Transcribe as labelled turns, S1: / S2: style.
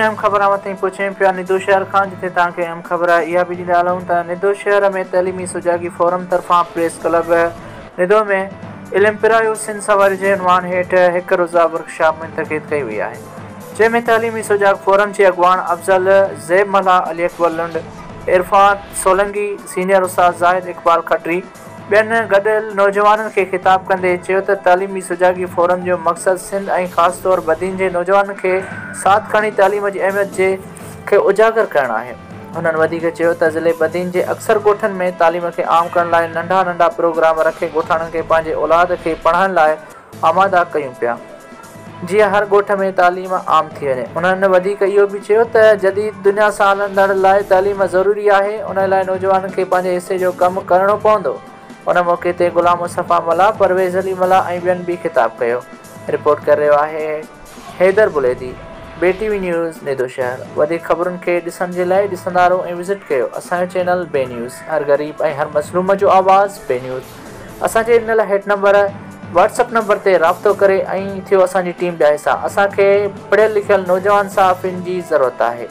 S1: ناظرين اهم خبر اوهان تائين پهچايون پيا ندو شهر کان جتي توهان کي اهم خبر آهي اها به ڏيندا هلون ته ندو شهر ۾ تعليمي سجاڳي فورم طرفان پريس ڪلب ندو ۾ علم پرايو سنڌ سنواريو جي عنوان هيٺ هڪ روزه ورڪشاپ منعقد ڪئي وئي آهي جنهن ۾ تعليمي سجاڳ فورم جي اڳواڻ افضل زيب ملاح، علي اڪبر لنڊ، عرفان سولنگي، سينيئر استاد زاهد اقبال کٽري، ٻين گڏيل نوجوانن کي خطاب ڪندي چيو ته تعليمي سجاڳي فورم جو مقصد سنڌ ۽ خاص طور بدين جي نوجوانن کي ساٿ کڻي تعليم جي اهميت جي کي اجاگر ڪرڻ آهي. هنن وڌيڪ چيو ته ضلعي بدين جي اڪثر ڳوٺن ۾ تعليم کي عام ڪرڻ لاء ننڍا ننڍا پروگرام رکي ڳوٺاڻن کي پنهنجي اولاد کي پڙهائڻ لاء آماده ڪيون پيا جيئن هر ڳوٺ ۾ تعليم عام ٿي وڃي. انهن وڌيڪ اهو به چيو ته جديد دنيا سان هلندڙ لاء تعليم ضروري آهي ان لاء نوجوانن کي پنهنجي حصي جو ڪم ڪرڻو پوندو. ان موقعي تي غلام مصطفيٰ ملاح، پرويز علي ملاح ۽ ٻين به خطاب ڪيو. رپورٽ ڪري رهيو آهي حيدر بليدي، بي ٽي وي نيوز، ندو شهر. وڌيڪ خبرن کي ڏسڻ جي لاء ڏسندا رهو ۽ وزٽ ڪيو اسان جو چينل بي نيوز هر غريب ۽ هر مظلوم جو آواز بي نيوز. اسان جي ڏنل هيٺ نمبر واٽس اپ نمبر تي رابطو ڪري ۽ ٿيو اسان جي ٽيم جا حصا. اسان کي پڙهيل لکيل نوجوان صحافين جي ضرورت آهي.